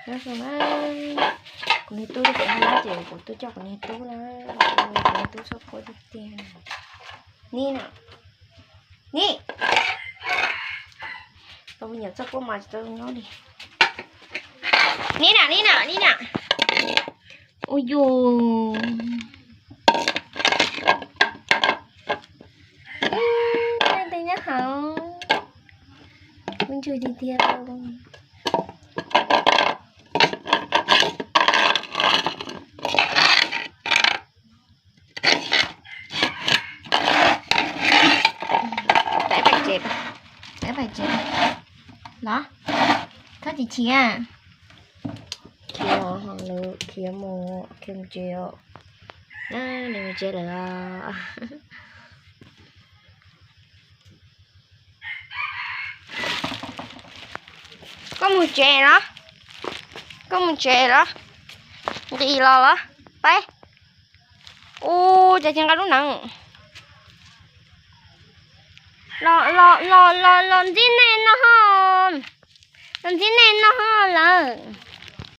Nyob zoo na, kuv niag tub, kuv niag tub ces kuv tuaj coj kuv niag tub na, kuv niag tub txhob quab tiag tiag. Nim no, nim, tau me nyuam txhob quab mas tsis tau nyob li. Nim na, nim na, nim na. Ua yus, tej nyob hauv, kuv ntswg tiag tiag. Peb pais tsev, peb pais tsev los, koj tsis khiav, khiav ho lawv khiav mus, khiav mus tsev os. Nws mus tsev lawm. Koj mus tsev los, koj mus tsev los, nqis los los, peb. Ua cas tsis nqa lub nees. Los los los los los ntsib nej no ho, los ntsib nej no ho lawm.